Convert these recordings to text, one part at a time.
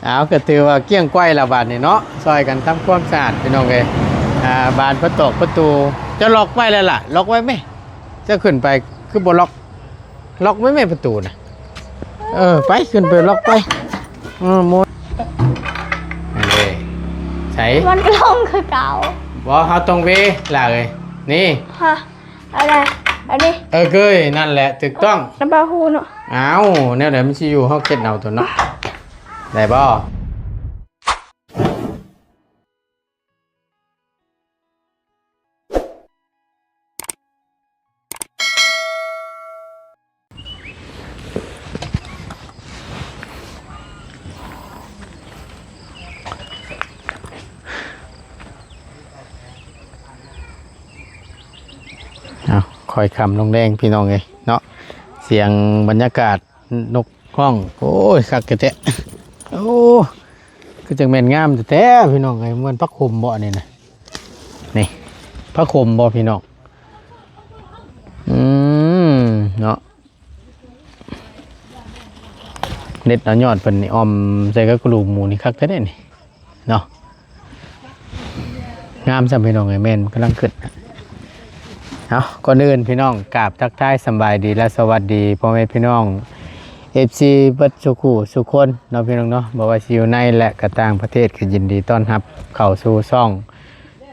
ເອົາ ກໍຖືວ່າກ້ຽງກ້ອຍລະບາດນີ້ເນາະ ຊ່ອຍກັນທຳຄວາມສະອາດພີ່ນ້ອງເອີຍ. ອ່າ ບານປະຕອກປະຕູ ເຈົ້າລັອກໄວ້ແລ້ວລະ ລັອກໄວ້ແມ ເຈົ້າຂຶ້ນໄປຄືບໍ່ລັອກ? ລັອກໄວ້ແມ່ປະຕູນະ. ເອີ ໄປ ຂຶ້ນໄປລັອກໄປ. ເອີ ໝົດ ອັນນີ້ໃສ ມັນກໍລົງຄືເກົ່າ. ບໍ່ ເຮົາຕ້ອງເວລະເອີຍ. ນີ້ ຮະ ອັນນີ້ ອັນນີ້ ເອີ ເກີຍ ນັ້ນແຫຼະ ຖືກຕ້ອງ. ນ້ຳປາຫູເນາະ. ອ້າວ ແນວໃດມັນຊິຢູ່ ເຮົາເຮັດເອົາຕົວເນາະ. ໄດ້ບໍ່? ເອົາ ຄ່ອຍຄ່ຳລົງແດງພີ່ນ້ອງເອີຍເນາະ. ສຽງບັນຍາກາດ ນົກຮ້ອງ ໂອ້ຍ ຄັກແທ້ໆ. ໂອ້ ຄືຈັ່ງແມ່ນງາມແທ້ໆ ພີ່ນ້ອງເອີຍ. ແມ່ນຜັກໂຂມບໍ່ອັນນີ້ນະ? ນີ້ ຜັກໂຂມບໍ່ພີ່ນ້ອງ? ອືມ ເນາະ ເດັດເອົາຍອດເພິ່ນນີ້ ອ່ອມໃສ່ກັບກະດູກໝູນີ້ ຄັກແທ້ເດ້ນີ້. ເນາະ ງາມຊ້ຳພີ່ນ້ອງເອີຍ. ແມ່ນ ກຳລັງຂຶ້ນ. ເອົາ ກ່ອນອື່ນພີ່ນ້ອງ ກາບທັກທາຍສຳບາຍດີ ແລະ ສະຫວັດດີພໍ່ແມ່ພີ່ນ້ອງ ເອັຟຊີ ເບິດສູ່ຄູ່ສູ່ຄົນເນາະ ພີ່ນ້ອງເນາະ. ບໍ່ວ່າຊິຢູ່ໃນ ແລະ ກະຕ່າງປະເທດ ກໍຍິນດີຕ້ອນຮັບເຂົ້າສູ່ຊ່ອງ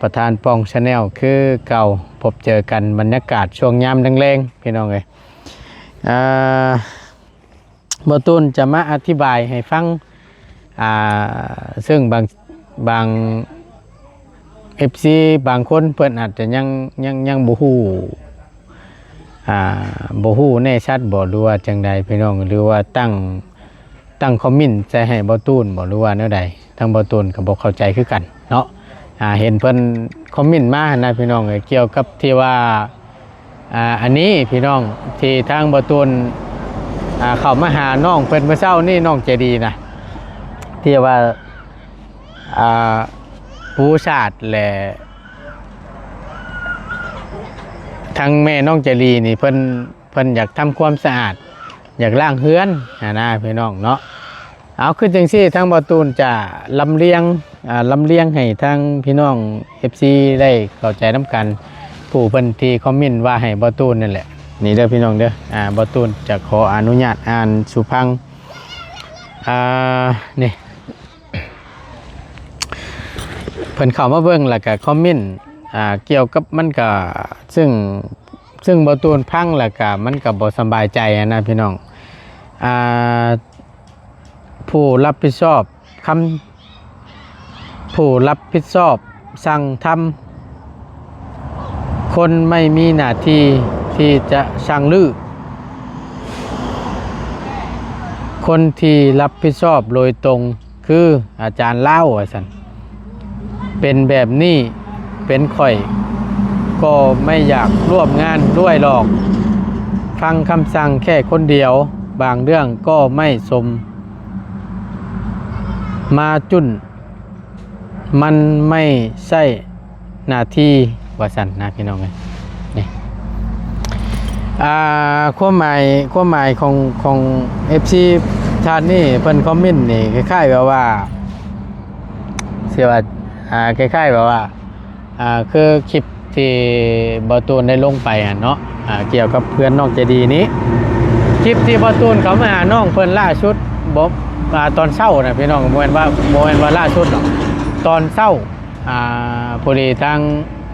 ປະທານປ່ອງ Channel ຄືເກົ່າ. ພົບເຈີກັນບັນຍາກາດຊ່ວງຍາມແລງໆ ພີ່ນ້ອງເອີຍ. ອ່າ ບ່າວຕູນຈະມາອະທິບາຍໃຫ້ຟັງ ອ່າ ເຊິ່ງບາງ ບາງເອັຟຊີບາງຄົນເພິ່ນອາດຈະຍັງ ຍັງ ຍັງບໍ່ຮູ້ ອ່າ ບໍ່ຮູ້ແນ່ຊັດບໍ ຫຼືວ່າຈັ່ງໃດພີ່ນ້ອງ ຫຼືວ່າຕັ້ງ ຕັ້ງຄອມເມັນໃສ່ໃຫ້ບ່າວຕູນບໍ ຫຼືວ່າແນວໃດ? ທາງບ່າວຕູນກໍບໍ່ເຂົ້າໃຈຄືກັນເນາະ. ອ່າ ເຫັນເພິ່ນຄອມເມັນມາຫັ້ນນະພີ່ນ້ອງເອີຍ ກ່ຽວກັບທີ່ວ່າ ອ່າ ອັນນີ້ພີ່ນ້ອງ ທີ່ທາງບ່າວຕູນ ອ່າ ເຂົ້າມາຫານ້ອງເພິ່ນມື້ເຊົ້ານີ້ ນ້ອງໃຈດີນະ ທີ່ວ່າ ອ່າ ປູສາດ ແລະ ທາງແມ່ນ້ອງໃຈດີນີ້ ເພິ່ນ ເພິ່ນຢາກທຳຄວາມສະອາດ ຢາກລ້າງເຮືອນຫັ້ນນະພີ່ນ້ອງເນາະ. ເອົາ ຄືຈັ່ງຊີ້ ທາງບ່າວຕູນຈະລຳລຽງ ອ່າ ລຳລຽງໃຫ້ທາງພີ່ນ້ອງເອັຟຊີໄດ້ເຂົ້າໃຈນຳກັນ ຜູ້ເພິ່ນທີ່ຄອມເມັນວ່າໃຫ້ບ່າວຕູນນັ້ນແຫຼະ. ນີ້ເດີພີ່ນ້ອງເດີ ອ່າ ບ່າວຕູນຈະຂໍອະນຸຍາດອ່ານສູ່ຟັງ. ອ່າ ນີ້ ເພິ່ນເຂົ້າມາເບິ່ງ ແລ້ວກະຄອມເມັນ ອ່າ ກ່ຽວກັບມັນກະ ເຊິ່ງ ເຊິ່ງບ່າວຕູນຟັງແລ້ວກະ ມັນກະບໍ່ສະບາຍໃຈຫັ້ນນະພີ່ນ້ອງ. ອ່າ ຜູ້ຮັບຜິດຊອບຄຳ ຜູ້ຮັບຜິດຊອບສັ່ງທຳ ຄົນໄມ່ມີໜ້າທີ່ທີ່ຈະສັ່ງຮື້ ຄົນທີ່ຮັບຜິດຊອບໂດຍຕົງຄືອາຈານລາວ ວ່າຊັ້ນ. ເປັນແບບນີ້ ເປັນຂ້ອຍກໍໄມ່ຢາກຮ່ວມງານດ້ວຍຫຼອກ. ຟັງຄຳສັ່ງແຄ່ຄົນດຽວ ບາງເລື່ອງກໍໄມ່ສົມມາຈຸນ ມັນໄມ່ໃຊ້ໜ້າທີ່ ວ່າຊັ້ນນະພີ່ນ້ອງເອີຍ. ນີ້ ອ່າ ຄວາມໝາຍ ຄວາມໝາຍຂອງ ຂອງເອັຟຊີທ່ານນີ້ ເພິ່ນຄອມເມັນນີ້ ຄ້າຍໆແບບວ່າ ຊິວ່າ ອ່າ ຄ້າຍໆແບບວ່າ ອ່າ ຄືຄລິບທີ່ບ່າວຕູນໄດ້ລົງໄປຫັ້ນເນາະ ອ່າ ກ່ຽວກັບເພື່ອນນ້ອງໃຈດີນີ້ ຄລິບທີ່ບ່າວຕູນເຂົ້າມາຫານ້ອງເພິ່ນລ່າສຸດ ບໍ່ ອ່າ ຕອນເຊົ້ານະພີ່ນ້ອງ ບໍ່ແມ່ນວ່າ ບໍ່ແມ່ນວ່າລ່າສຸດດອກ ຕອນເຊົ້າ ອ່າ ພໍດີທາງ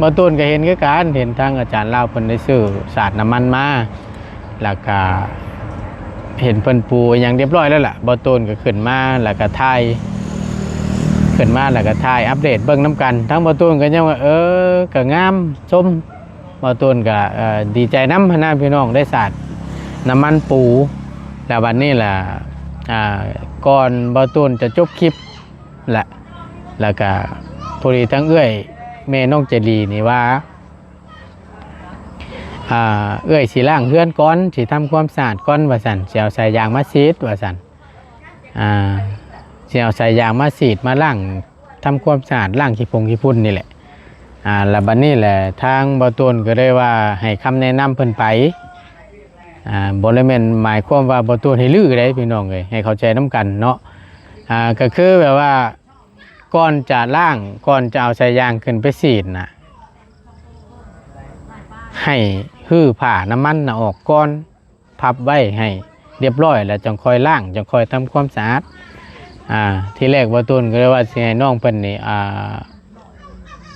ບ່າວຕູນກໍເຫັນຄືກັນ ເຫັນທາງອາຈານລາວເພິ່ນໄດ້ຊື້ສາດນ້ຳມັນມາ ແລ້ວກະເຫັນເພິ່ນປູອີ່ຫຍັງຮຽບຮ້ອຍແລ້ວລະ ບ່າວຕູນກໍຂຶ້ນມາ ແລ້ວກະຖ່າຍ ຂຶ້ນມາແລ້ວກະຖ່າຍອັບເດດເບິ່ງນຳກັນ. ທາງບ່າວຕູນກໍຍັງວ່າ ເອີ ກໍງາມ ຊົມ ບ່າວຕູນກໍ ເອີ ດີໃຈນຳຫັ້ນນະພີ່ນ້ອງ ໄດ້ສາດນ້ຳມັນປູ. ແລ້ວບັດນີ້ລະ ອ່າ ກ່ອນບ່າວຕູນຈະຈົບຄລິບລະ ແລ້ວກະພໍດີທາງເອື້ອຍແມ່ນ້ອງໃຈດີນີ້ວ່າ ອ່າ ເອື້ອຍຊິລ້າງເຮືອນກ່ອນ ຊິທຳຄວາມສະອາດກ່ອນວ່າຊັ້ນ ຊິເອົາສາຍຢາງມາສີດວ່າຊັ້ນ ອ່າ ຊິເອົາສາຍຢາງມາສີດມາລ້າງ ທຳຄວາມສະອາດ ລ້າງຂີ້ຜົງຂີ້ຝຸ່ນນີ້ແຫຼະ. ອ່າ ແລ້ວບັດນີ້ແຫຼະ ທາງບ່າວຕູນກໍເລີຍວ່າໃຫ້ຄຳແນະນຳເພິ່ນໄປ ອ່າ ບໍ່ໄດ້ແມ່ນໝາຍຄວາມວ່າບ່າວຕູນໃຫ້ຮື້ເດ້ພີ່ນ້ອງເອີຍ ໃຫ້ເຂົ້າໃຈນຳກັນເນາະ. ອ່າ ກໍຄືແບບວ່າ ກ່ອນຈະລ້າງ ກ່ອນຈະເອົາສາຍຢາງຂຶ້ນໄປສີດນະ ໃຫ້ຮື້ຜ້ານ້ຳມັນນະອອກກ່ອນ ພັບໄວ້ໃຫ້ຮຽບຮ້ອຍ ແລ້ວຈັ່ງຄ່ອຍລ້າງ ຈັ່ງຄ່ອຍທຳຄວາມສະອາດ. ອ່າ ທີແລກບ່າວຕູນກໍເລີຍວ່າຊິໃຫ້ນ້ອງເພິ່ນນີ້ ອ່າ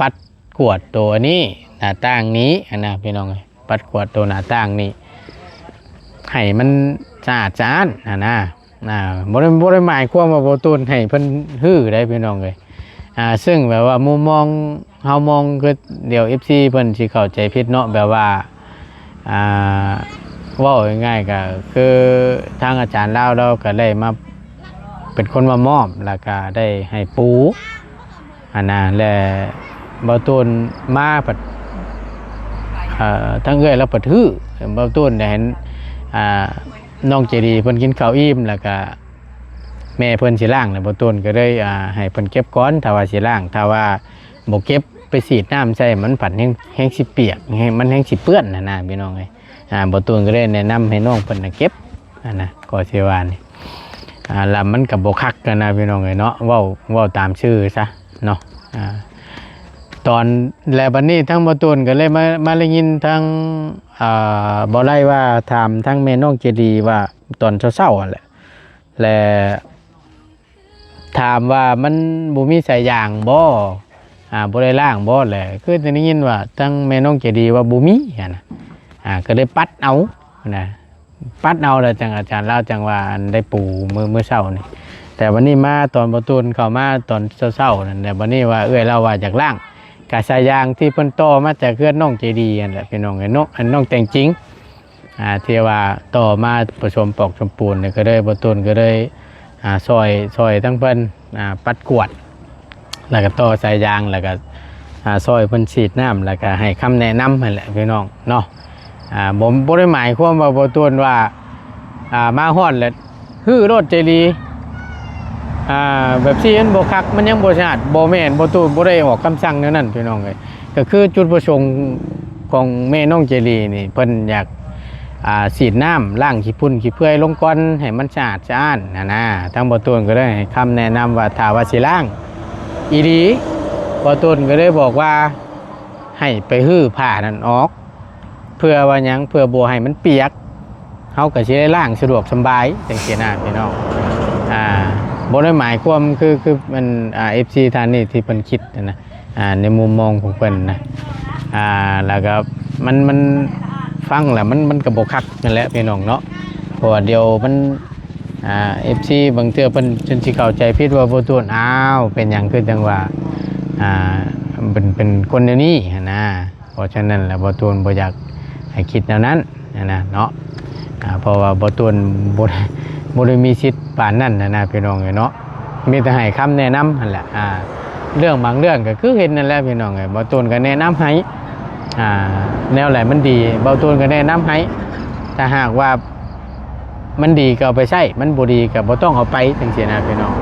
ປັດກວາດໂຕອັນນີ້ ໜ້າຕ່າງນີ້ຫັ້ນນະ ພີ່ນ້ອງເອີຍ. ປັດກວາດໂຕໜ້າຕ່າງນີ້ ໃຫ້ມັນສະອາດສະອ້ານຫັ້ນນະ. ອ່າ ບໍ່ໄດ້ ບໍ່ໄດ້ໝາຍຄວາມວ່າບ່າວຕູນໃຫ້ເພິ່ນຮື້ໄດ໋ ພີ່ນ້ອງເອີຍ. ອ່າ ເຊິ່ງແບບວ່າມຸມມອງ ເຮົາມອງຄື ດຽວເອັຟຊີເພິ່ນຊິເຂົ້າໃຈຜິດເນາະ ແບບວ່າ ອ່າ ເວົ້າງ່າຍໆ ກໍຄືທາງອາຈານລາວ ລາວກໍໄດ້ມາເປັນຄົນມາມອບ ແລ້ວກໍໄດ້ໃຫ້ປູຫັ້ນນະ. ແລະ ບ່າວຕູນມາພັດ ເອີ ທາງເອື້ອຍລາວພັດຮື້ ບ່າວຕູນໄດ້ເຫັນ ອ່າ ນ້ອງເຈດີເພິ່ນກິນເຂົ້າອີ່ມ ແລ້ວກໍແມ່ເພິ່ນຊິລ້າງນະ ບ່າວຕູນກໍເລີຍ ອ່າ ໃຫ້ເພິ່ນເກັບກ່ອນ ຖ້າວ່າຊິລ້າງ ຖ້າວ່າບໍ່ເກັບໄປສີດນ້ຳໃສ່ ມັນພັດແຮງ ແຮງຊິປຽກ ແຮງ ມັນແຮງຊິເປື້ອນຫັ້ນນະ ພີ່ນ້ອງເອີຍ. ອ່າ ບ່າວຕູນກໍເລີຍແນະນຳໃຫ້ນ້ອງເພິ່ນນະເກັບຫັ້ນນະ ກໍຊິວ່ານີ້ ອ່າ ລະມັນກໍບໍ່ຄັກຫັ້ນນະ ພີ່ນ້ອງເອີຍເນາະ. ເວົ້າ ເວົ້າຕາມຊື່ຊະເນາະ. ອ່າ ຕອນ ແລະ ບັດນີ້ທາງບ່າວຕູນກໍເລີຍມາ ມາໄດ້ຍິນທາງ ອ່າ ບ່າວໄລວ່າ ຖາມທາງແມ່ນ້ອງເຈດີວ່າ ຕອນເຊົ້າໆຫັ້ນແຫຼະ ແລະ ຖາມວ່າມັນບໍ່ມີສາຍຢາງບໍ່ ອ່າ ບໍ່ໄດ້ລ້າງບໍ່ ແຫຼະ ຄືໄດ້ຍິນວ່າທາງແມ່ນ້ອງເຈດີວ່າບໍ່ມີຫັ້ນນະ. ອ່າ ກໍເລີຍປັດເອົານະ ປັດເອົາ ແລ້ວຈັ່ງອາຈານລາວຈັ່ງວ່າ ອັນ ໄດ້ປູມື້ ມື້ເຊົ້ານີ້. ແຕ່ບັດນີ້ມາຕອນບ່າວຕູນເຂົ້າມາຕອນເຊົ້າໆນັ້ນ ແລ້ວບັດນີ້ວ່າເອື້ອຍລາວວ່າຢາກລ້າງ ກະສາຍຢາງທີ່ເພິ່ນຕໍ່ມາຈາກເຮືອນນ້ອງເຈດີຫັ້ນແຫຼະ ພີ່ນ້ອງເອີຍເນາະ ອັນນ້ອງແຕ່ງຈິງ ອ່າ ທີ່ວ່າຕໍ່ມາປະສົມປອກສົມປູນນີ້ ກໍເລີຍ ບ່າວຕູນກໍເລີຍ ອ່າ ຊ່ອຍ ຊ່ອຍທາງເພິ່ນ ອ່າ ປັດກວາດ ແລ້ວກໍຕໍ່ສາຍຢາງ ແລ້ວກໍ ອ່າ ຊ່ອຍເພິ່ນສີດນ້ຳ ແລ້ວກໍໃຫ້ຄຳແນະນຳຫັ້ນແຫຼະ ພີ່ນ້ອງເນາະ. ອ່າ ບໍ່ ບໍ່ໄດ້ໝາຍຄວາມວ່າບ່າວຕູນວ່າ ອ່າ ມາຮອດແລ້ວ ຮື້ໂລດເຈດີ ອ່າ ແບບຊີ້ມັນບໍ່ຄັກ ມັນຍັງບໍ່ສະອາດ ບໍ່ແມ່ນ ບ່າວຕູນບໍ່ໄດ້ອອກຄຳສັ່ງແນວນັ້ນ ພີ່ນ້ອງເອີຍ. ກໍຄືຈຸດປະສົງຂອງແມ່ນ້ອງເຈດີນີ້ ເພິ່ນຢາກ ອ່າ ສີດນ້ຳລ້າງຂີ້ຝຸ່ນຂີ້ເປື່ອຍລົງກ່ອນ ໃຫ້ມັນສະອາດສະອ້ານຫັ້ນນະ. ທາງບ່າວຕູນກໍໄດ້ໃຫ້ຄຳແນະນຳວ່າ ຖ້າວ່າຊິລ້າງອີ່ຫຼີ ບ່າວຕູນກໍເລີຍບອກວ່າ ໃຫ້ໄປຮື້ຜ້ານັ້ນອອກ ເພື່ອວ່າຫຍັງ? ເພື່ອບໍ່ໃຫ້ມັນປຽກ ເຮົາກໍຊິໄດ້ລ້າງສະດວກສະບາຍ ຈັ່ງຊີ້ນະ ພີ່ນ້ອງ. ອ່າ ບໍ່ໄດ້ໝາຍຄວາມ ຄື ຄືມັນ ອ່າ ເອັຟຊີທ່ານນີ້ທີ່ເພິ່ນຄິດນະ ອ່າ ໃນມຸມມອງຂອງເພິ່ນນະ. ອ່າ ແລ້ວກໍມັນ ມັນຟັງແລ້ວມັນ ມັນກໍບໍ່ຄັກນັ້ນແຫຼະ ພີ່ນ້ອງເນາະ. ເພາະວ່າດຽວມັນ ອ່າ ເອັຟຊີບາງເທື່ອເພິ່ນຈົນຊິເຂົ້າໃຈຜິດວ່າ ບໍ່ຕູນ ອ້າວ ເປັນຫຍັງຄືຈັ່ງວ່າ ອ່າ ເປັນ ເປັນຄົນແນວນີ້ຫັ້ນນະ. ເພາະສະນັ້ນແລ້ວ ບໍ່ຕູນບໍ່ຢາກໃຫ້ຄິດແນວນັ້ນຫັ້ນນະເນາະ. ອ່າ ເພາະວ່າບໍ່ຕູນບໍ່ ບໍ່ໄດ້ມີສິດປານນັ້ນຫັ້ນນະ ພີ່ນ້ອງເອີຍເນາະ. ມີແຕ່ໃຫ້ຄຳແນະນຳຫັ້ນແຫຼະ. ອ່າ ເລື່ອງບາງເລື່ອງກໍຄືເຫັນນັ້ນແຫຼະ ພີ່ນ້ອງເອີຍ. ບໍ່ຕູນກໍແນະນຳໃຫ້ ອ່າ ແນວໃດມັນດີ ບໍ່ຕູນກໍແນະນຳໃຫ້. ຖ້າຫາກວ່າມັນດີກໍເອົາໄປໃຊ້ ມັນບໍ່ດີກໍບໍ່ຕ້ອງເອົາໄປ ຈັ່ງຊີ້ນະ ພີ່ນ້ອງ.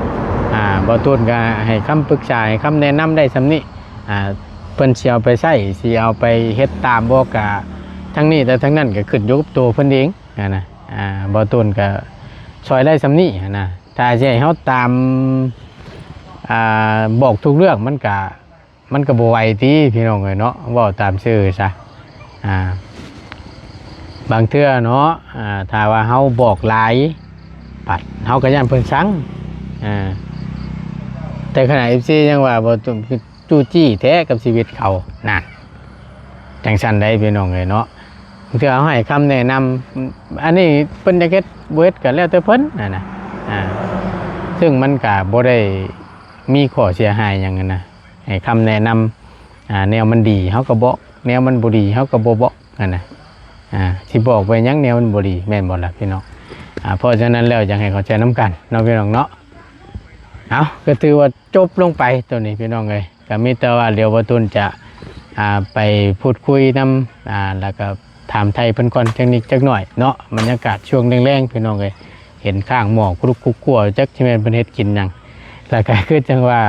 ອ່າ ບໍ່ຕູນກໍໃຫ້ຄຳປຶກສາ ໃຫ້ຄຳແນະນຳໄດ້ສ່ຳນີ້. ອ່າ ເພິ່ນຊິເອົາໄປໃຊ້ ຊິເອົາໄປເຮັດຕາມບໍ່ ກະທັງນີ້ແລະທັງນັ້ນກໍຂຶ້ນຢູ່ກັບໂຕເພິ່ນເອງຫັ້ນນະ. ອ່າ ບໍ່ຕູນກໍຊ່ອຍໄດ້ສ່ຳນີ້ຫັ້ນນະ. ຖ້າຊິໃຫ້ເຮົາຕາມ ອ່າ ບອກທຸກເລື່ອງ ມັນກະ ມັນກໍບໍ່ໄຫວຕິ ພີ່ນ້ອງເອີຍເນາະ. ເວົ້າຕາມຊື່ຊະ ອ່າ ບາງເທື່ອເນາະ ອ່າ ຖ້າວ່າເຮົາບອກຫຼາຍ ພັດເຮົາກໍຢ້ານເພິ່ນຊັງ. ອ່າ ແຕ່ຂະໜາດເອັຟຊີຍັງວ່າ ບໍ່ ຈູ້ຈີ້ແທ້ກັບຊີວິດເຂົານັ້ນ ຈັ່ງຊັ້ນໃດ໋ ພີ່ນ້ອງເອີຍເນາະ. ບາງເທື່ອເຮົາໃຫ້ຄຳແນະນຳ ອັນນີ້ເພິ່ນຢາກເຮັດບໍ່ເຮັດກໍແລ້ວແຕ່ເພິ່ນຫັ້ນນະ. ອ່າ ເຊິ່ງມັນກະບໍ່ໄດ້ມີຂໍ້ເສຍຫາຍຫຍັງຫັ້ນນະ. ໃຫ້ຄຳແນະນຳ ອ່າ ແນວມັນດີເຮົາກໍບອກ ແນວມັນບໍ່ດີເຮົາກໍບໍ່ບອກຫັ້ນນະ. ອ່າ ຊິບອກໄປຫຍັງ ແນວມັນບໍ່ດີ ແມ່ນບໍ່ລະ ພີ່ນ້ອງ? ອ່າ ເພາະສະນັ້ນແລ້ວ ຢາກໃຫ້ເຂົ້າໃຈນຳກັນເນາະ ພີ່ນ້ອງເນາະ. ເອົາ ກໍຖືວ່າ ຈົບລົງໄປໂຕນີ້ ພີ່ນ້ອງເອີຍ. ກໍມີແຕ່ວ່າດຽວບ່າວຕຸນຈະ ອ່າ ໄປພູດຄຸຍນຳ ອ່າ ແລ້ວກໍຖາມໄຖ່ເພິ່ນກ່ອນຈັກນິດຈັກໜ້ອຍເນາະ. ບັນຍາກາດຊ່ວງແລງໆ ພີ່ນ້ອງເອີຍ ເຫັນຂ້າງໝໍ້ກຸລຸກກຸກົວ ຈັກຊິແມ່ນເພິ່ນເຮັດກິນຫຍັງ. ແລ້ວກໍຄືຈັ່ງວ່າ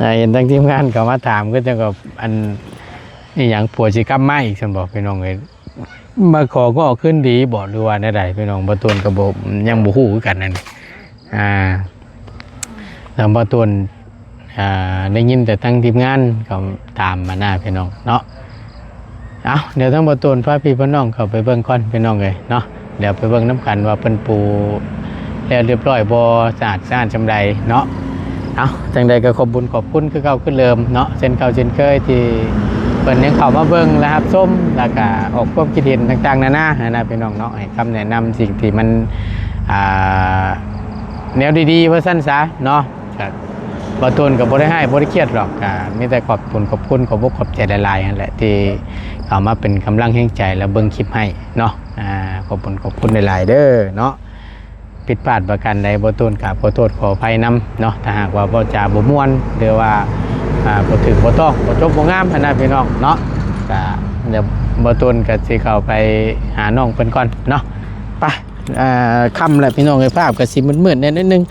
ອ່າ ເຫັນທາງທີມງານເຂົາມາຖາມ ຄືຈັ່ງວ່າ ອັນ ອີ່ຫຍັງ ຜົວຊິກັບມາອີກຊັ້ນບໍ ພີ່ນ້ອງເອີຍ? ມາຂໍງໍ້ຄືນດີບໍ ຫຼືວ່າແນວໃດ ພີ່ນ້ອງ? ບ່າວຕຸນກໍບໍ່ ຍັງບໍ່ຮູ້ຄືກັນນັ້ນ. ອ່າ ທາງບ່າວຕູນ ອ່າ ໄດ້ຍິນແຕ່ທາງທີມງານເຂົາຖາມມານະພີ່ນ້ອງເນາະ. ເອົາ ດຽວທາງບ່າວຕູນພາພີ່ພານ້ອງເຂົ້າໄປເບິ່ງກ່ອນພີ່ນ້ອງເອີຍເນາະ. ດຽວໄປເບິ່ງນຳກັນວ່າເພິ່ນປູແລ້ວຮຽບຮ້ອຍບໍ່ ສະອາດສະອ້ານສ່ຳໃດເນາະ. ເອົາ ຈັ່ງໃດກໍຂອບບຸນຂອບຄຸນຄືເກົ່າຄືເດີມເນາະ ເຊັ່ນເກົ່າເຊັ່ນເຄີຍ ທີ່ເພິ່ນຍັງເຂົ້າມາເບິ່ງ ແລະ ຮັບຊົມ ແລ້ວກະອອກຄວາມຄິດເຫັນຕ່າງໆນານາຫັ້ນນະພີ່ນ້ອງເນາະ ໃຫ້ຄຳແນະນຳສິ່ງທີ່ມັນ ອ່າ ແນວດີໆ ວ່າຊັ້ນຊະເນາະ. ກະ ບ່າວຕູນກໍບໍ່ໄດ້ຮ້າຍບໍ່ໄດ້ຄຽດດອກ ກະມີແຕ່ຂອບບຸນຂອບຄຸນ ຂອບອົກຂອບໃຈຫຼາຍໆຫັ້ນແຫຼະ ທີ່ເຂົ້າມາເປັນກຳລັງແຮງໃຈ ແລະ ເບິ່ງຄລິບໃຫ້ເນາະ. ອ່າ ຂອບບຸນຂອບຄຸນຫຼາຍໆເດີເນາະ. ຜິດພາດປະການໃດ ບ່າວຕູນກາບຂໍໂທດຂໍອະໄພນຳເນາະ ຖ້າຫາກວ່າເວົ້າຈາບໍ່ມ່ວນ ຫຼືວ່າ ອ່າ ບໍ່ຖືກບໍ່ຕ້ອງ ບໍ່ຈົບບໍ່ງາມຫັ້ນນະພີ່ນ້ອງເນາະ. ກະດຽວບ່າວຕູນກໍຊິເຂົ້າໄປຫານ້ອງເພິ່ນກ່ອນເນາະ. ໄປ ອ່າ ຄ່ຳແລ້ວພີ່ນ້ອງເອີຍ ພາບກໍຊິມືດໆແດ່ໜ້ອຍໜຶ່ງ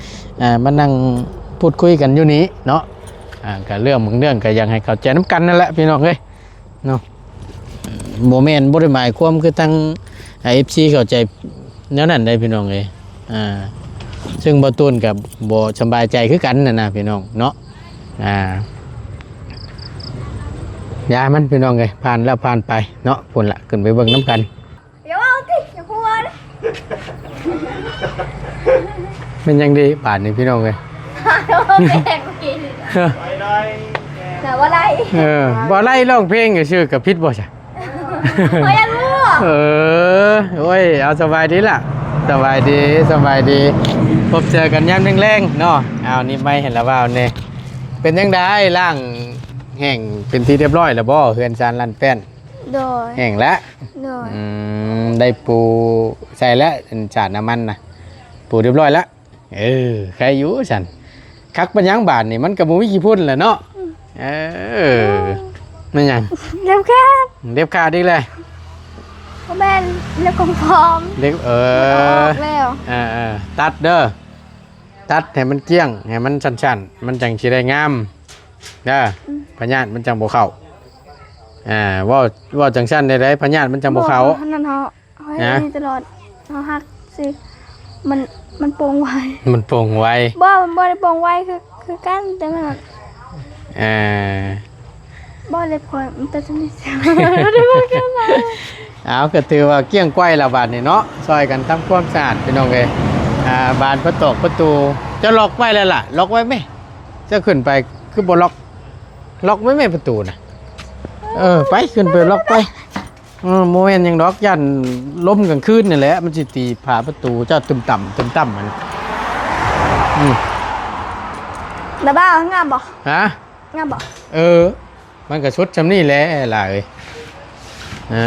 ອ່າ ມານັ່ງພູດຄຸຍກັນຢູ່ນີ້ເນາະ. ອ່າ ກໍເລື່ອງບາງເລື່ອງກໍຢາກໃຫ້ເຂົ້າໃຈນຳກັນນັ້ນແຫຼະພີ່ນ້ອງເອີຍເນາະ. ບໍ່ແມ່ນ ບໍ່ໄດ້ໝາຍຄວາມຄືທາງ ອ່າ ເອັຟຊີ ເຂົ້າໃຈແນວນັ້ນໃດ໋ພີ່ນ້ອງເອີຍ. ອ່າ ເຊິ່ງບ່າວຕູນກໍບໍ່ສະບາຍໃຈຄືກັນຫັ້ນນະພີ່ນ້ອງເນາະ. ອ່າ ຢ່າມັນພີ່ນ້ອງເອີຍ ຜ່ານແລ້ວຜ່ານໄປເນາະ. ພຸ້ນລະ ຂຶ້ນໄປເບິ່ງນຳກັນ. ຢ່າເວົ້າຕິ ຢ່າຫົວນະ. ແມ່ນຫຍັງດີບາດນີ້ພີ່ນ້ອງເອີຍ. ຮ້ອງເພງເມື່ອກີ້ນີ້ ເອີ ນະ ບໍ່ໄດ້ ເອີ ບໍ່ໄດ້ ຮ້ອງເພງຊື່ໆ ກໍຜິດບໍ່ຊະ? ຂ້ອຍຢາກຮູ້. ເອີ ໂອ້ຍ ເອົາ ສະບາຍດີລະ ສະບາຍດີ ສະບາຍດີ ພົບເຈີກັນຍາມແລງໆເນາະ. ເອົາ ໜີບໄມໃຫ້ລາວເວົ້າແດ່. ເປັນຈັ່ງໃດ ລ້າງແຫ້ງເປັນທີ່ຮຽບຮ້ອຍແລ້ວບໍ່ ເຮືອນຊານລ້ານແປ້ນ? ໂດຍ ແຫ້ງແລ້ວ. ໂດຍ ອືມ ໄດ້ປູໃສ່ແລ້ວ ອັນສາດນ້ຳມັນນະ ປູຮຽບຮ້ອຍແລ້ວ. ເອີ ໄຄຢູ່ຊັ້ນ ຄັກປານຫຍັງບາດນີ້ ມັນກໍບໍ່ມີຂີ້ຝຸ່ນແລ້ວເນາະ. ອືມ ເອີ ໂອ້ຍ ແມ່ນຫຍັງ ເລັບຂາດ ເລັບຂາດອີກແລ້ວ. ບໍ່ແມ່ນ ເລັບຂອງປອມ ເລັບ ເອີ ມັນເອົາອອກແລ້ວ. ເອີໆ ຕັດເດີ ຕັດໃຫ້ມັນກ້ຽງ ໃຫ້ມັນສັ້ນໆ ມັນຈັ່ງຊິໄດ້ງາມເດີ. ອືມ ພະຍາດມັນຈັ່ງບໍ່ເຂົ້າ. ອ່າ ເວົ້າ ເວົ້າຈັ່ງຊັ້ນໄດ້ໃດ ພະຍາດມັນຈັ່ງບໍ່ເຂົ້າ. ບໍ່ ອັນນັ້ນເຮົາ ເຮົາເຮັດ ນະ ອັນນີ້ຕະຫຼອດ ເຮົາຫັກຊິ ມັນ ມັນປົ່ງໄວ ມັນປົ່ງໄວ. ບໍ່ ມັນບໍ່ໄດ້ປົ່ງໄວ ຄື ຄືກັນ ແຕ່ມັນ ເອີ ບໍ່ເລັບຂ້ອຍ ມັນແຕ່ຊຳນີ້ ບໍ່ໄດ້ເວົ້າແກ່ວນະ. ເອົາ ກໍຖືວ່າກ້ຽງໄກວລະບາດນີ້ເນາະ ຊ່ອຍກັນທຳຄວາມສະອາດພີ່ນ້ອງເອີຍ. ອ່າ ບານປະຕອກປະຕູ ເຈົ້າລັອກໄວ້ແລ້ວລະ ລັອກໄວ້ແມ ເຈົ້າຂຶ້ນໄປຄືບໍ່ລັອກ ລັອກໄວ້ແມປະຕູນະ. ເອີ ໄປ ຂຶ້ນໄປລັອກໄປ. ເອີ ບໍ່ແມ່ນຫຍັງດອກ ຢ້ານລົມກາງຄືນນີ້ແຫຼະ ມັນຊິຕີຝາປະຕູເຈົ້າຕຶມຕຳ ຕຶມຕຳຫັ້ນ. ອືມ ລະບ່າວງາມບໍ່? ຮະ? ງາມບໍ່? ເອີ ມັນກໍສຸດຊ່ຳນີ້ແຫຼະຫຼາຍເອີຍ. ເອີ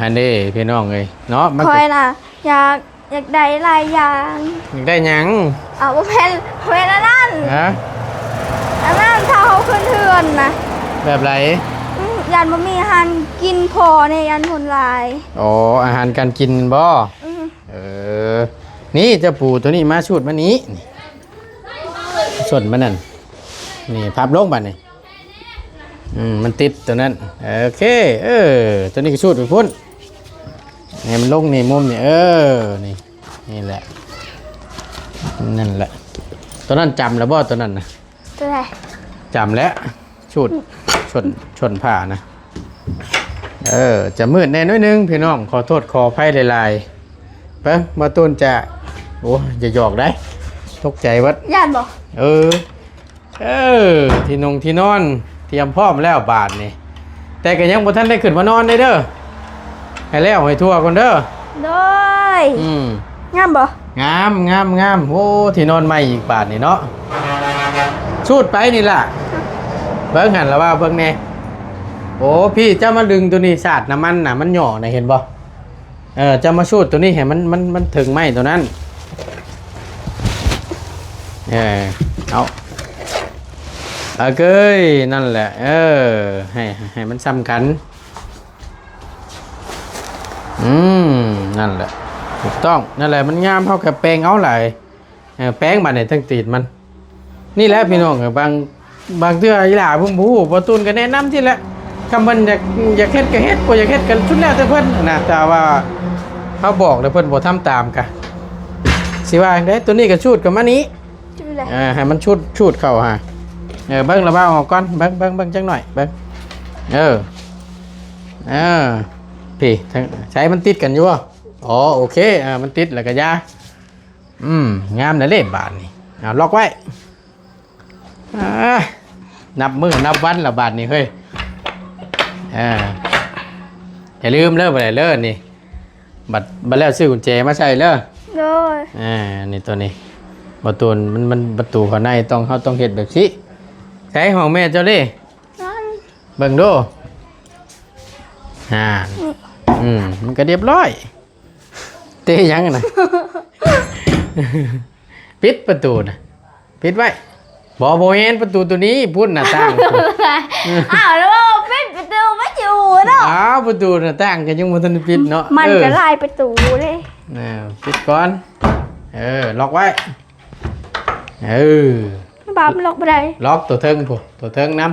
ຫັ້ນເດ້ພີ່ນ້ອງເອີຍເນາະ ມັນກໍ ຂ້ອຍນະ ຢາກ ຢາກໄດ້ຫຼາຍຢ່າງ. ຢາກໄດ້ຫຍັງ? ເອົາ ບໍ່ແມ່ນ ບໍ່ແມ່ນອັນນັ້ນ. ຮະ? ອັນນັ້ນ ຖ້າເຮົາຂຶ້ນເຮືອນນະ. ແບບໃດ? ອືມ ຢ້ານບໍ່ມີອາຫານກິນພໍແດ່ ຢ້ານຄົນຫຼາຍ. ອໍ ອາຫານການກິນແມ່ນບໍ່? ອືມ ເອີ ນີ້ ເຈົ້າປູໂຕນີ້ມາ ສູດມານີ້ ນີ້ ສົ້ນມັນນັ້ນ ນີ້ ພັບລົງບາດນີ້. ອືມ ມັນຕິດຕົວນັ້ນ ໂອເຄ. ເອີ ຕົວນີ້ກໍສູດໄປພຸ້ນ ໃຫ້ມັນລົງນີ້ ມຸມນີ້ ເອີ ນີ້ ນີ້ແຫຼະ ນັ້ນແຫຼະ. ຕົວນັ້ນຈຳແລ້ວບໍ່ ຕົວນັ້ນນະ? ຕົວໃດ? ຈຳແລ້ວ ສູດ ຊົນ ຊົນຜ້ານະ. ເອີ ຈະມືດແດ່ໜ້ອຍໜຶ່ງພີ່ນ້ອງ ຂໍໂທດຂໍອະໄພຫຼາຍໆ. ໄປ ບ່າວຕູນຈະ ໂອ້ຍ ຢ່າຢອກໄດ໋ ຕົກໃຈເບິດ. ຢ້ານບໍ່? ເອີ ເອີ ທີ່ນຸ່ງທີ່ນອນຕຽມພ້ອມແລ້ວບາດນີ້ ແຕ່ກໍຍັງບໍ່ທັນໄດ້ຂຶ້ນມານອນເດ້ເດີ ໃຫ້ແລ້ວໃຫ້ທົ່ວກ່ອນເດີ. ໂດຍ ອືມ ງາມບໍ່? ງາມ ງາມ ງາມ. ໂອ້ ທີ່ນອນໃໝ່ອີກບາດນີ້ເນາະ ສູດໄປນີ້ລະ ເບິ່ງຫັ້ນລະວ່າເບິ່ງແດ່. ໂອ້ ພີ່ ເຈົ້າມາດຶງຕົວນີ້ ສາດນ້ຳມັນນະ ມັນຫຍໍ້ນະ ເຫັນບໍ່? ເອີ ຈະມາສູດຕົວນີ້ໃຫ້ມັນ ມັນ ມັນເຖິງໄມ້ຕົວນັ້ນ. ເອີ ເອົາ ໂອເຄ ນັ້ນແຫຼະ ເອີ ໃຫ້ ໃຫ້ມັນສ່ຳກັນ. ອືມ ນັ້ນແຫຼະ ຖືກຕ້ອງ ນັ້ນແຫຼະ ມັນງາມ ເຮົາກໍແປງເອົາຫຼາຍ. ເອີ ແປງບາດນີ້ທັງຕີນມັນ ນີ້ແຫຼະພີ່ນ້ອງ. ບາງ ບາງເທື່ອອີຫຼ້າເພິ່ນບໍ່ຮູ້ ບ່າວຕູນກໍແນະນຳຊີ້ແຫຼະ. ຄັນເພິ່ນຢາກ ຢາກເຮັດກໍເຮັດ ບໍ່ຢາກເຮັດກໍສຸດແລ້ວແຕ່ເພິ່ນນະ. ຖ້າວ່າເຮົາບອກແລ້ວເພິ່ນບໍ່ທຳຕາມກະ ຊິວ່າຈັ່ງໃດ? ຕົວນີ້ກໍສູດກັບມານີ້ ເອີ ໃຫ້ມັນຊຸດ ຊຸດເຂົ້າຫາ ເອີ ເບິ່ງລະເບົາອອກກ່ອນ ເບິ່ງ ເບິ່ງ ເບິ່ງຈັກໜ້ອຍ ເບິ່ງ ເອີ ເອີ ພີ້ ໃສ ມັນຕິດກັນຢູ່ບໍ່? ອໍ ໂອເຄ ເອີ ມັນຕິດແລ້ວກໍຢ່າ ອືມ ງາມແລ້ວເດ້ບາດນີ້ ເອົາລັອກໄວ້ ອາ ນັບມື້ນັບວັນລະບາດນີ້ເຮີ້ຍ ເອີ ຢ່າລືມເດີ ບໍ່ໄດ້ເລີນີ້ ບັດ ບັດແລ້ວຊື້ກຸນແຈມາໃສ່ເດີ ໂດຍ ເອີ ນີ້ໂຕນີ້ ປະຕູມັນ ມັນປະຕູຂ້າງໃນຕ້ອງ ເຮົາຕ້ອງເຮັດແບບຊີ້ ໃສຫ້ອງແມ່ເຈົ້າເດ້? ນັ້ນ ເບິ່ງດູ ອ່າ ນີ້ ອືມ ມັນກໍລຽບຮ້ອຍ ເຕະຫຍັງນະ? ປິດປະຕູນະ ປິດໄວ້ ບໍ່ ບໍ່ແມ່ນປະຕູໂຕນີ້ ພຸ້ນໜ້າຕ່າງ ອ້າວ ແລ້ວວ່າປິດປະຕູມັນຢູ່ເນາະ ອ້າວ ປະຕູໜ້າຕ່າງກໍຍັງບໍ່ທັນໄດ້ປິດເນາະ ມັນ ເອີ ກໍຫຼາຍປະຕູເດ້ ເອີ ປິດກ່ອນ ເອີ ລັອກໄວ້ ເອີ ບາບລັອກບໍ່ໄດ້ ລັອກຕົວເທິງພຸ້ນ ຕົວເທິງນຳ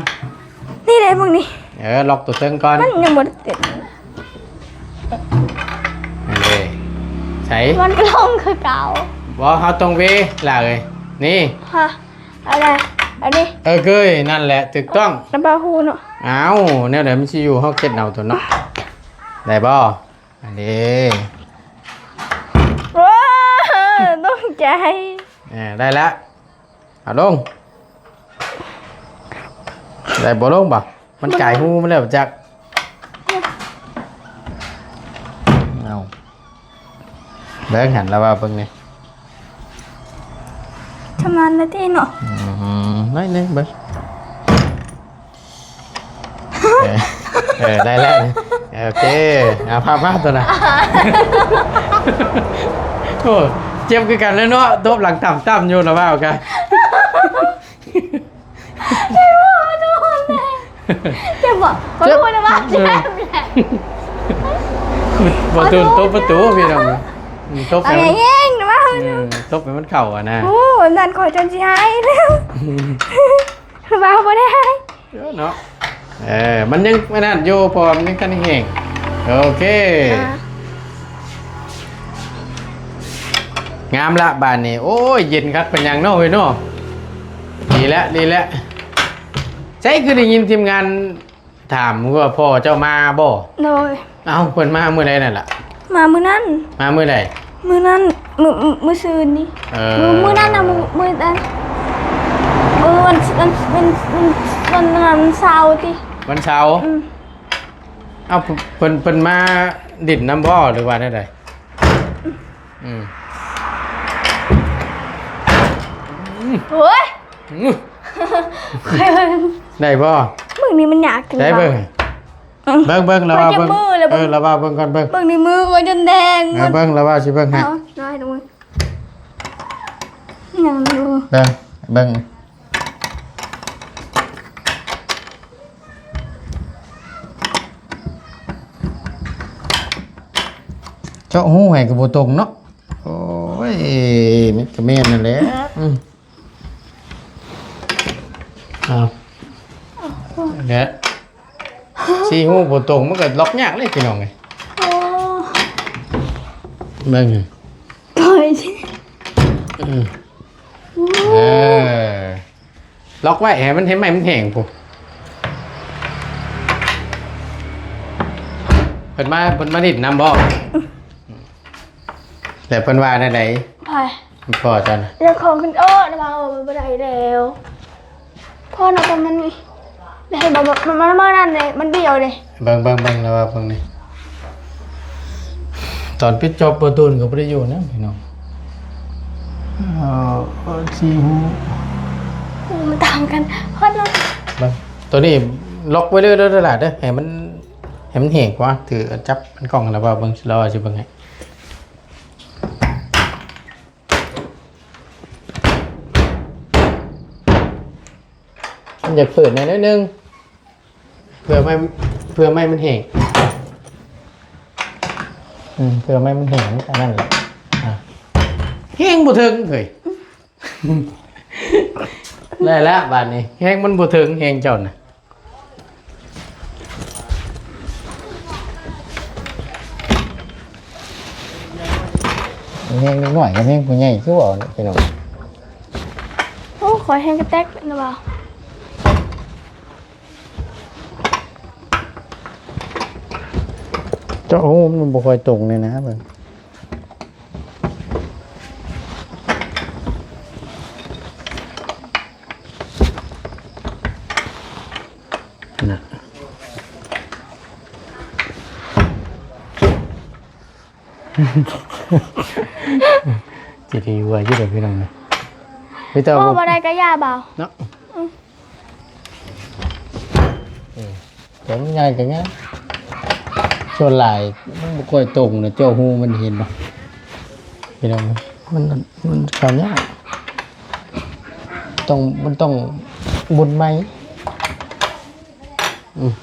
ນີ້ເດ້ ເບິ່ງນີ້ ເອີ ລັອກຕົວເທິງກ່ອນ ມັນຍັງບໍ່ໄດ້ເຕັມ ອັນນີ້ໃສ ມັນກໍລົງຄືເກົ່າ ບໍ່ ເຮົາຕ້ອງເວລະເອີຍ ນີ້ ຮະ ອັນນັ້ນ ອັນນີ້ ເອີ ເກີຍ ນັ້ນແຫຼະ ຖືກຕ້ອງ ນ້ຳບາຫູເນາະ ອ້າວ ແນວໃດມັນຊິຢູ່ ເຮົາເຮັດເອົາຕົວເນາະ ໄດ້ບໍ່? ອັນນີ້ ໂອ້ ຕົກໃຈ ເອີ ໄດ້ແລ້ວ ເອົາລົງ ໄດ້ບໍ່ລົງບໍ່? ມັນກາຍຮູມາແລ້ວຈັກ ເອົາ ເບິ່ງຫັ້ນລະວ່າເບິ່ງນີ້ ປະມານນາທີເນາະ ອືມ ໜ້ອຍໜຶ່ງເບິ່ງ ເອີ ເອີ ໄດ້ແລ້ວ ໂອເຄ ເອົາພາບມາຕົວນະ ໂອ້ ເຈັບຄືກັນເລີຍເນາະ ຕົບຫຼັງຕ່ຳໆຢູ່ລະວ່າກະ ເຈັບບໍ່? ເຈັບບໍ່? ເຈັບ ເຈັບ ບໍ່ໂດນຕົບປະຕູພີ່ນ້ອງ ຕົບໃຫ້ມັນ ເອີ ຕົບໃຫ້ມັນເຂົ້າຫັ້ນນະ ໂອ້ ນັ້ນຂ້ອຍຈົນຊິຫາຍແລ້ວ ວ່າບໍ່ໄດ້ຫາຍ ເອີ ເນາະ ເອີ ມັນຍັງອັນນັ້ນຢູ່ ເພາະວ່າມັນຍັງທັນແຫ້ງ ໂອເຄ ອ່າ ງາມລະບາດນີ້ ໂອ້ຍ ເຢັນຄັກປານຫຍັງເນາະ ເຮີ້ຍເນາະ ດີແລ້ວ ດີແລ້ວ ໃສຄືໄດ້ຍິນທີມງານຖາມວ່າພໍ່ເຈົ້າມາບໍ່? ໂດຍ ເອົ້າ ເພິ່ນມາມື້ໃດນັ້ນລະ? ມາມື້ນັ້ນ ມາມື້ໃດ? ມື້ນັ້ນ ມື້ ມື້ ມື້ຊືນນີ້ ເອີ ມື້ ມື້ນັ້ນນະ ມື້ ມື້ນັ້ນ ມື້ວັນ ວັນ ວັນ ວັນ ວັນເສົາຕິ ວັນເສົາ ອືມ ເອົ້າ ເພິ່ນ ເພິ່ນມາຫຼິ້ນນຳບໍ່ ຫຼືວ່າແນວໃດ? ອືມ ໂອ້ຍ ອືມ ໄດ້ບໍ່? ມຶງນີ້ມັນຍາກຈັ່ງ ໄດ້ເບິ່ງ ວະ ເບິ່ງ ເບິ່ງ ລະວ່າເບິ່ງ ເອີ ລະວ່າເບິ່ງກ່ອນ ເບິ່ງ ເບິ່ງໃນມືຂ້ອຍຈົນແດງ ເອີ ເບິ່ງ ລະວ່າຊິເບິ່ງໃຫ້ ເອົາ ໄດ້ດອກ ຍັງຢູ່ ເບິ່ງ ເບິ່ງ ເຈາະຮູໃຫ້ກໍບໍ່ຕົງເນາະ ໂອ້ຍ ມັນກໍແມ່ນນັ້ນແຫຼະ ອືມ ເອົາ ແລະ ສີ່ຮູບໍ່ຕົງ ມັນກໍລັອກຍາກເລີຍພີ່ນ້ອງເອີຍ ໂອ້ ເບິ່ງ ໂອ້ຍ ອືມ ໂອ້ ເອີ ລັອກໄວ້ໃຫ້ມັນ ໃຫ້ໄມ້ມັນແຫ້ງພຸ້ນ ເພິ່ນມາ ເພິ່ນມາຫຼິ້ນນຳບໍ່? ແລ້ວເພິ່ນວ່າແນວໃດ? ໃຜ? ພໍ່ເຈົ້ານະ ເຈົ້າຂອງຂຶ້ນໂອ້ ລະວ່າເອົາບໍ່ໄດ້ແລ້ວ ພໍ່ນະ ປະມານນີ້ ໄດ້ບໍ່? ມັນ ມັນ ມັນນັ້ນເດ້ ມັນບ້ຽວເດ້ ເບິ່ງ ເບິ່ງ ເບິ່ງ ລະວ່າເບິ່ງນີ້ ຕອນປິດຈອບປະຕູນກໍບໍ່ໄດ້ຢູ່ນະພີ່ນ້ອງ ເອີ ຊິຮູ້ ມັນຕ່າງກັນ ຮອດລະ ເບິ່ງ ໂຕນີ້ລັອກໄວ້ເດີ ເດີ ຫຼາຍເດີ ໃຫ້ມັນ ໃຫ້ມັນແຫ້ງກ່ອນ ຖື ຈັບມັນກ້ອງ ລະວ່າເບິ່ງ ລະວ່າຊິເບິ່ງໃຫ້ ມັນຢາກເປີດແດ່ໜ້ອຍໜຶ່ງ ເພື່ອໄມ້ ເພື່ອໄມ້ມັນແຫ້ງ ອືມ ເພື່ອໄມ້ມັນແຫ້ງ ອັນນັ້ນແຫຼະ ອ່າ ແຮງບໍ່ເຖິງເຮີ້ຍ ໄດ້ລະບາດນີ້ ແຮງມັນບໍ່ເຖິງ ແຮງເຈົ້ານະ ແຮງເດັກນ້ອຍກັບແຮງຜູ້ໃຫຍ່ຄືເວົ້າແຫຼະພີ່ນ້ອງ ປ່ອຍແຮງກະແຕກແມ່ນບໍ່? ເຈາະຮູມັນບໍ່ຄ່ອຍຕົງນີ້ນະເບິ່ງ. ນະ ຊິໄດ້ຫົວຢູ່ດອກພີ່ນ້ອງນະ ມີແຕ່ ບໍ່ ບໍ່ໄດ້ກະຢ່າເບົາເນາະ. ອືມ ເອີ ແຕ່ມັນໃຫຍ່ກະງ່າຍ ສ່ວນຫຼາຍມັນບໍ່ຄ່ອຍຕົງນະ ເຈາະຮູມັນເຫັນບໍ່ພີ່ນ້ອງ ມັນ ມັນເຂົ້າຍາກ ຕ້ອງ ມັນຕ້ອງບຸນໃໝ່. ອືມ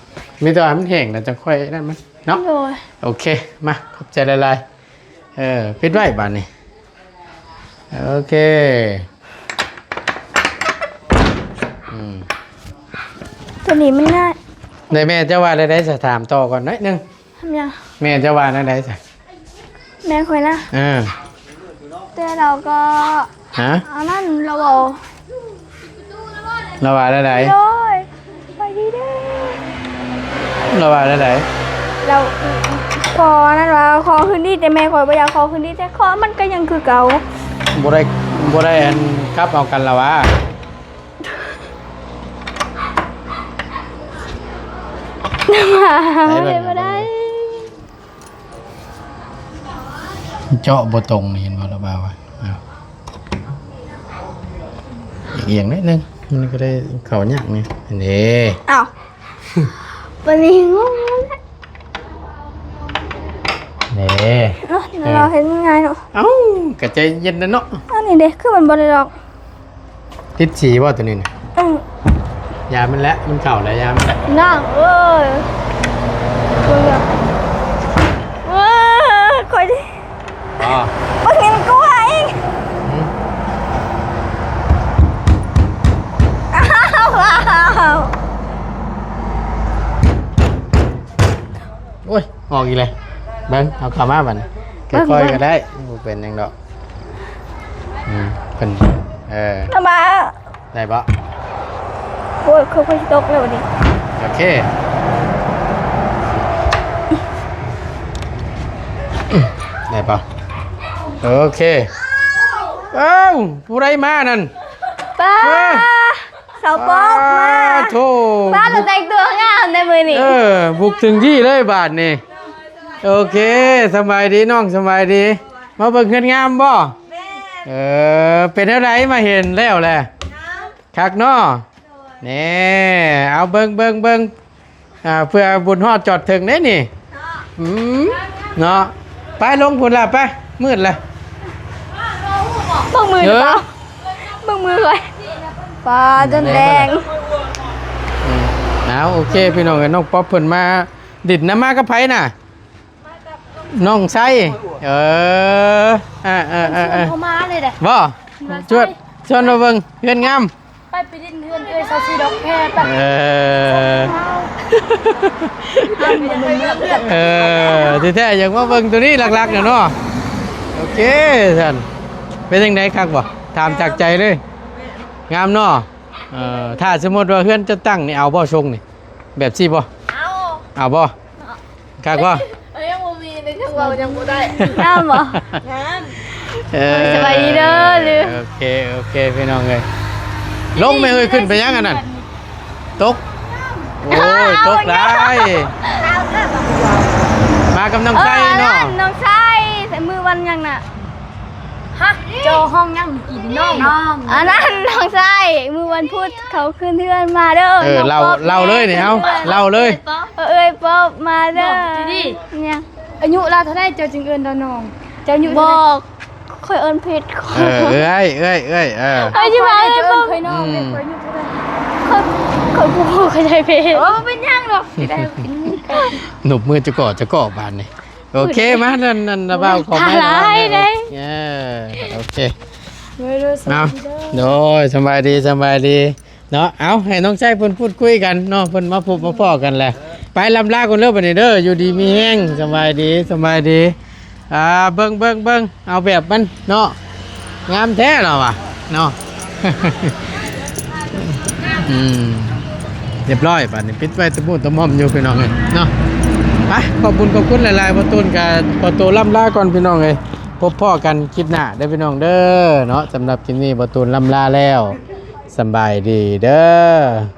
ມີແຕ່ວ່າໃຫ້ມັນແຫ້ງແລ້ວຈັ່ງຄ່ອຍນັ້ນມັນເນາະ. ໂດຍ ໂອເຄ ມາ ຂອບໃຈຫຼາຍໆ. ເອີ ປິດໄວ້ບາດນີ້ ໂອເຄ. ອືມ ຕົວນີ້ມັນງ່າຍ. ໃນແມ່ເຈົ້າວ່າແນວໃດຊະ? ຖາມຕໍ່ກ່ອນໜ້ອຍໜຶ່ງ. ທຳຫຍັງ? ແມ່ເຈົ້າວ່າແນວໃດຊະ? ແມ່ຂ້ອຍນະ? ເອີ ແຕ່ລາວກໍ ຮະ? ອັນນັ້ນລາວເວົ້າ ລາວວ່າແນວໃດ? ໂດຍ ໄປດີເດີ້. ລາວວ່າແນວໃດ? ລາວ ຂໍອັນນັ້ນວ່າ ຂໍຄືນດີ ແຕ່ແມ່ຂ້ອຍບໍ່ຢາກຂໍຄືນດີ ແຕ່ຂໍມັນກໍຍັງຄືເກົ່າ. ບໍ່ໄດ້ ບໍ່ໄດ້ອັນກັບເອົາກັນລະຫວາ? ມາ ໄປເບິ່ງ ບໍ່ໄດ້ ບໍ່ໄດ້. ເຈາະບໍ່ຕົງນີ້ ເຫັນບໍ່ລະບ່າວ ອາ ອຽງໜ້ອຍໜຶ່ງ ມັນກໍໄດ້ເຂົ້າຍາກນີ້ ເດ້. ອ້າວ ບາດນີ້ງງແລ້ວ ເດ້. ເນາະ ເອີ ເຮົາເຮັດມັນງ່າຍເນາະ. ເອົ້າ ກະໃຈເຢັນແດ່ເນາະ. ອັນນີ້ເດ້ ຄືມັນບໍ່ໄດ້ດອກ. ຕິດສີບໍ່ຕົວນີ້ນະ? ອືມ ຢາມັນແຫຼະ ມັນເຂົ້າແລ້ວ ຢາມັນແຫຼະ ນ້ອງເອີຍ. ເບິ່ງເດີ ເອີ ຂ້ອຍ ອໍ ເບິ່ງເຫັນກົວອີກ. ຫືມ ອ້າວ ໂອ້ຍ ອອກອີກແລ້ວ. ເບິ່ງ ເອົາເຂົ້າມາບັດນີ້ ເບິ່ງ ຄ່ອຍໆ ເບິ່ງ ກໍໄດ້ ບໍ່ເປັນຫຍັງດອກ. ອືມ ເພິ່ນ ເອີ ເຂົ້າມາ ໄດ້ບໍ່? ໂອ້ຍ ຄ່ອຍໆ ຊິຕົກແລ້ວບັດນີ້. ໂອເຄ ໄດ້ບໍ່? ໂອເຄ. ເອົ້າ ຜູ້ໃດມານັ້ນ? ປ້າ ເອີ ສາວປອບມາ. ໂທ້ ປ້າ ລະແຕ່ງຕົວງາມໃນມື້ນີ້. ເອີ ບຸກເຖິງທີ່ເລີຍບາດນີ້. ໂອເຄ ສະບາຍດີນ້ອງ ສະບາຍດີ. ມາເບິ່ງເຮືອນງາມບໍ່? ແມ່ນ. ເອີ ເປັນແນວໃດມາເຫັນແລ້ວແຫຼະ? ງາມ ຄັກເນາະ. ໂດຍ ແນ່ ເອົາເບິ່ງ ເບິ່ງ ເບິ່ງ ອ່າ ເພື່ອບຸນຮອດຈອດເຖິງເດ້ນີ້. ເນາະ ອືມ ເນາະ ໄປລົງພຸ້ນລະ ໄປ ມືດລະ. ເບິ່ງມື ເອີ ເບິ່ງມືຂ້ອຍ ຟ້າຈົນແດງ. ອືມ ເອົາ ໂອເຄ ພີ່ນ້ອງເອີຍ ນ້ອງປອບເພິ່ນມາດິນນຳ ມາກັບໃຜນະ? ນ້ອງໄຊ. ເອີ ເອີ ເອີ ເອີ ເອີ ເຂົາມາເລີຍເດ້. ບໍ່ ມາ ຊວນ ຊວນມາເບິ່ງເຮືອນງາມ. ໄປ ໄປດິນເຮືອນເອື້ອຍຊາວສີ່ດອກແພໄປ. ເອີ ເອີ ທີ່ແທ້ຢາກມາເບິ່ງຕົວນີ້ຫຼັກໆນະເນາະ. ໂອເຄຊັ້ນ ເປັນຈັ່ງໃດ ຄັກບໍ່? ຖາມຈາກໃຈເລີຍ. ງາມເນາະ. ເອີ ຖ້າສົມມຸດວ່າເຮືອນຈະຕັ້ງນີ້ ເອົາບໍ່ຊົງນີ້ ແບບຊີ້ບໍ່? ເອົາ ເອົາບໍ່? ເນາະ ຄັກບໍ່? ເອີ ຍັງບໍ່ມີເລີຍ ຍັງເວົ້າຍັງບໍ່ໄດ້. ງາມບໍ່? ງາມ. ເອີ ສະບາຍດີເດີ. ໂອເຄ ໂອເຄ ພີ່ນ້ອງເອີຍ ລົງແມ່ເອີຍ. ຂຶ້ນໄປຫຍັງອັນນັ້ນ? ຕົກ. ໂອ້ຍ ຕົກໄດ້. ມາກັບນ້ອງໄຊເນາະ. ເອີ ນ້ອງໄຊ ມື້ວັນຫຍັງນະ? ຮະ ເຈົ້າຮ້ອງຫຍັງກີ້ນ້ອງ? ອັນນັ້ນນ້ອງຊາຍ ມື້ວັນພຸດເຂົາຂຶ້ນເຮືອນມາເດີ. ເອີ ເລົ່າ ເລົ່າເລີຍນີ້ ເອົາ ເລົ່າເລີຍ. ເອີ ເອື້ອຍປອບມາເດີ. ຫຍັງ? ອາຍຸລາວເທົ່າໃດເຈົ້າຈຶ່ງເອີ້ນລາວນ້ອງ? ເຈົ້າອາຍຸເທົ່າໃດ? ບໍ່ ຂ້ອຍເອີ້ນຜິດ. ເອີ ເອື້ອຍ ເອື້ອຍ ເອື້ອຍ ເອີ ຂ້ອຍຊິວ່າເອື້ອຍປອບ. ຂ້ອຍ ຂ້ອຍບໍ່ເຂົ້າໃຈເພດ. ໂອ້ ບໍ່ເປັນຫຍັງດອກ. ນົບມືຈະເກາະ ຈະເກາະບາດນີ້. ໂອເຄ ມາ ນັ້ນ ນັ້ນ ບ່າວ ຂໍໄມ້ຫຼາຍເດ້. ເອີ ໂອເຄ ໂດຍ ໂດຍ ສະບາຍດີເດີ. ໂດຍ ສະບາຍດີ ສະບາຍດີເນາະ. ເອົາ ໃຫ້ນ້ອງໄຊເພິ່ນພູດຄຸຍກັນເນາະ ເພິ່ນມາພົບມາພໍ້ກັນແຫຼະ. ໄປ ລຳລາກ່ອນເດີບັດນີ້ເດີ ຢູ່ດີມີແຮງ. ສະບາຍດີ ສະບາຍດີ. ອ່າ ເບິ່ງ ເບິ່ງ ເບິ່ງ ເອົາແບບມັນເນາະ ງາມແທ້ລາວວ່າເນາະ. อืม เรียบร้อย บาดนี้ปิดไว้ตะมุตะม่อมอยู่พี่น้องเอ้ยเนาะ ไป ขอบบุญขอบคุณหลายๆ บ่าวตูน ก็ขอตัวล่ำลาก่อนพี่น้องเอ้ย พบพ้อกันคลิปหน้าเด้อพี่น้องเด้อเนาะ สำหรับคลิปนี้บ่าวตูนล่ำลาแล้ว สำบายดีเด้อ